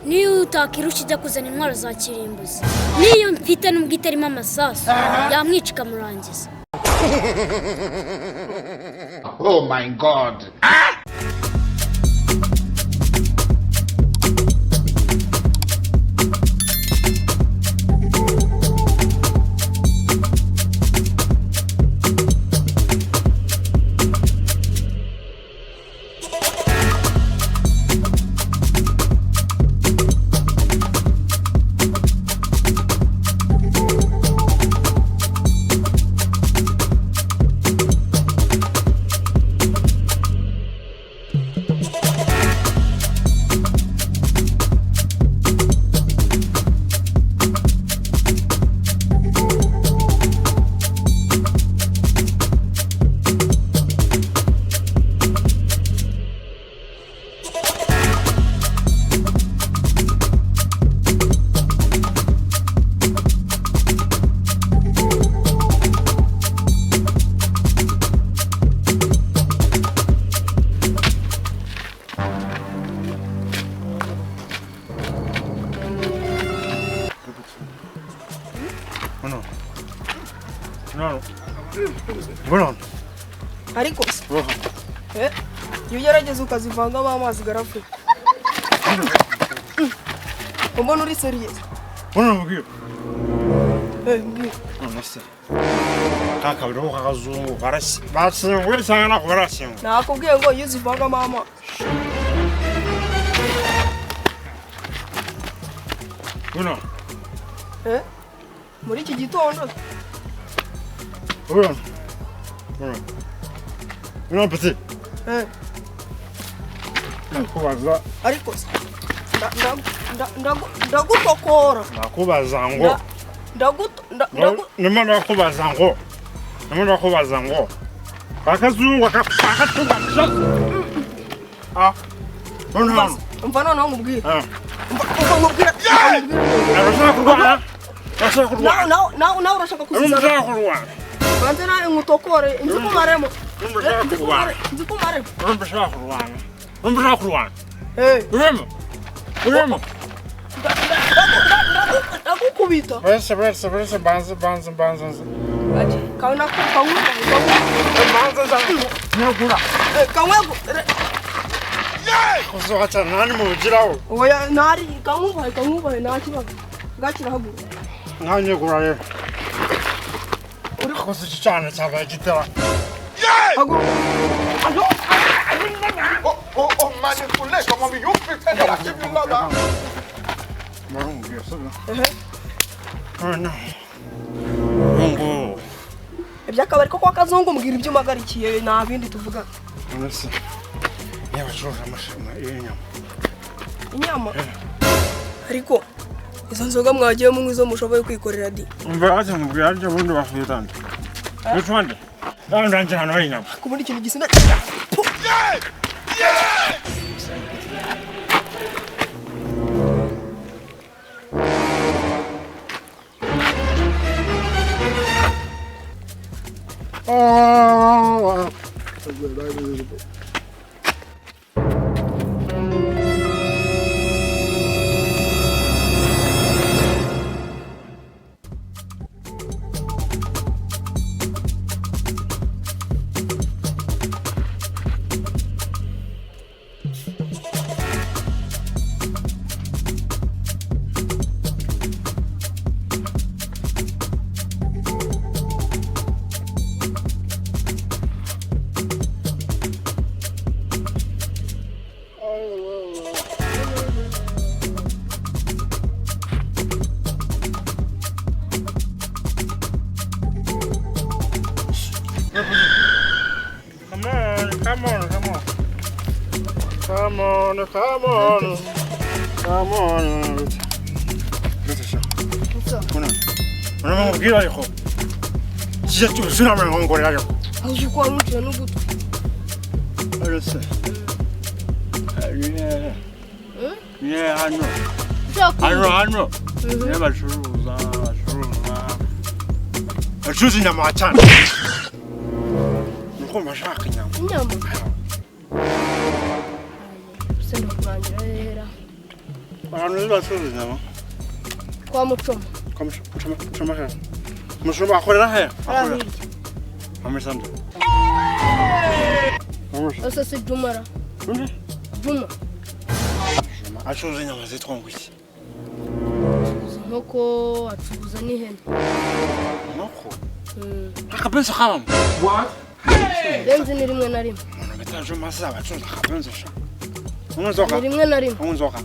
Niyo utakirusha ijya kuzana intwaro za kirimbuzi, niyo mfite nubwo itarimo amasasu yamwica ikamurangiza. Oh my God. Bueno. No. Bueno. Ariko se iyo ugerageza ukazivangamo amazi garafu umbona uri sérieux. Bueno, mbwira. Mbwira. None se ka kabiri k'akazungu karashye basinguye cyangwa ntabwo barashinguye? Nakubwiye ngo iyo uzivangamo amazi. Bueno. Muri iki gitondo. Bueno. Bueno. Bueno, petit. Ndakubaza. Ariko se ndagutokora. Ndakubaza ngo. Ndimo ndakubaza ngo. Ndimo ndakubaza ngo. Akazungu akazungu. Ah. Bueno. Umva noneho nkubwire. Umva nkubwire. Urashaka kurwana? Urashaka kurwana? Nawe urashaka kuzizana. Urashaka kurwana? Banze nawe nkutokore nzikumaremo. Urashaka kurwana? Nzikumaremo. Urashaka kurwana? Urashaka kurwana? Urimo. Urimo. Ndagukubita. Buretse buretse buretse banze banze banze. Ati kauna kauna banze banze. Nyagura. Kauna. Kuzohaca nani mubigiraho? Oya nari kamubaye kamubaye nta kibazo. Ngakirahaguruka. Nkanyegura rero. Uri koze iki cyane cyabaye gitera. Haguruka. Oh, oh, manipulate, come on, you pretend that I give you love. No. Ngo. Ibyakabari ko kwa kazungu mbwira ibyo umagarikiye nta bindi tuvuga. None se yabacuruza inyama. Inyama? Ariko izo nzoga mwagiye munywa izo mushoboye kwikorera di. Umva ati mubwira aryo bundi bafitande. Bitwande. Ndanje hano hari inyama. Kubona ikintu gisina. Oh. Come on, come on, come on. Come on, come on. Come on. Mubwira ariko. Kijya cy'ubusinamwe ngo ngorera ariko. Aho uko wamuciye n'ugutwi. Arose. Ye hano. Hano hano. Ye bacuruza, bacuruza. Bacuruza inyama cyane. Nuko mbashaka inyama. Inyama? Senda kurangira rero. Ahantu bacuruza inyama? Kwa Mucoma. Kwa Mucoma he? Mucoma akorera he? Hariya hirya. Amusande. Ese si Juma ra? Undi? Juma. Juma acuruza inyama zitwa ngo iki? Acuruza inkoko, acuruza n'ihene. Inkoko? Akabenzi kabamo? What? Benzi ni rimwe na rimwe. Umuntu bita Juma se abacuruza akabenzi sha. Unywa inzoga? Ni rimwe na rimwe. Unywa inzoga?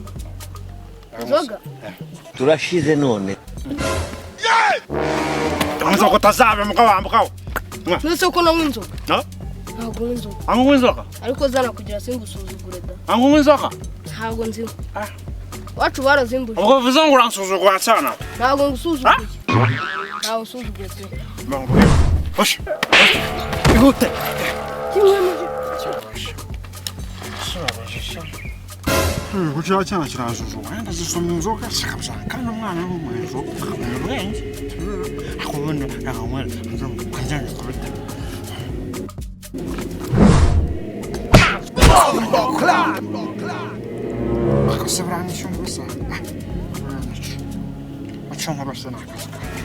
Inzoga? Turashize none. Unywa inzoga utazabe mugabo wa mugabo. Nuse ko nanywa inzoga? No? Ntabwo nywa inzoga. Anywa inzoga? Ariko zana kugira singusuzugure da. Anywa inzoga? Ntabwo nzinywa. Iwacu barazimbuje. Ubwo bivuze ngo uransuzugura cyane. Ntabwo ngusuzuguye. Ntabwo nsuzuguye pe. Hoş. Ihute. Kimwe muri Kugira cyana kiransuzugura ndazisoma inzoga sikabya kandi umwana w'umuhezo akamenya ubwenge akubona akamwera kanjyanye kubita. Akaseburanisha gusa. Acunga basa n'akazi kacu.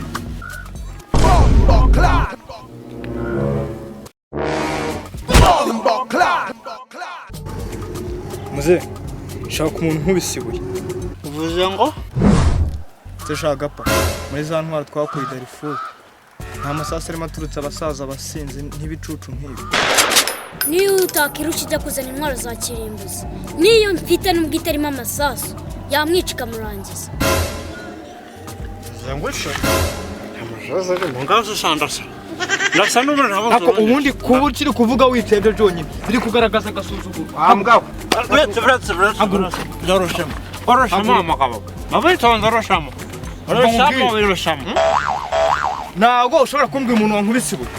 Muze, shaka umuntu nkubise ibuye. Uvuze ngo? Shaka pa muri za ntwaro twakuye i Darifuru nta masasu arimo aturutse abasaza abasinzi n'ibicucu nk'ibi. Niyo utakirusha ijya kuzana intwaro za kirimbuzi, niyo mfite nubwo itarimo amasasu yamwica ikamurangiza. Ako ubundi kuba ukiri kuvuga witebye byonyine biri kugaragaza agasuzuguro. Mugabo. Uretse uretse uretse. Yoroshemo. Oroshemo amagabo. Abitonze oroshemo. Oroshemo oroshemo. Ntabwo ushobora kumbwira umuntu wankubise ibuye.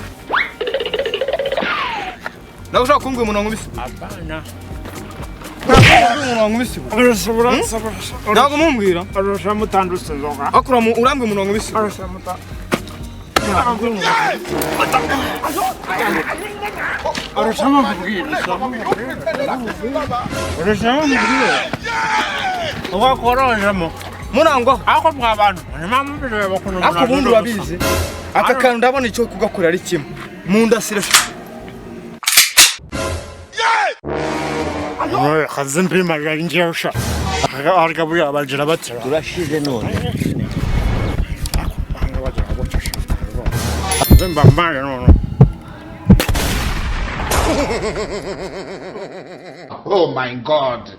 Ntabwo ushobora kumbwira umuntu wankubise ibuye. Abana. Ntabwo umuntu wankubise ibuye. Ntabwo mumbwira. Oroshemo utandutse inzoga. Akura urambwira umuntu wankubise ibuye. Oroshemo Oroshemo mubwire. Oroshemo mubwire. Wakoroshemo. Murangwaho. Ako mwa bantu nimamubireba ukuntu Ako ubundi urabizi. Aka kantu ndabona icyo kugakorera ari kimwe. Mu ndasire. Turashize none. Oh my God.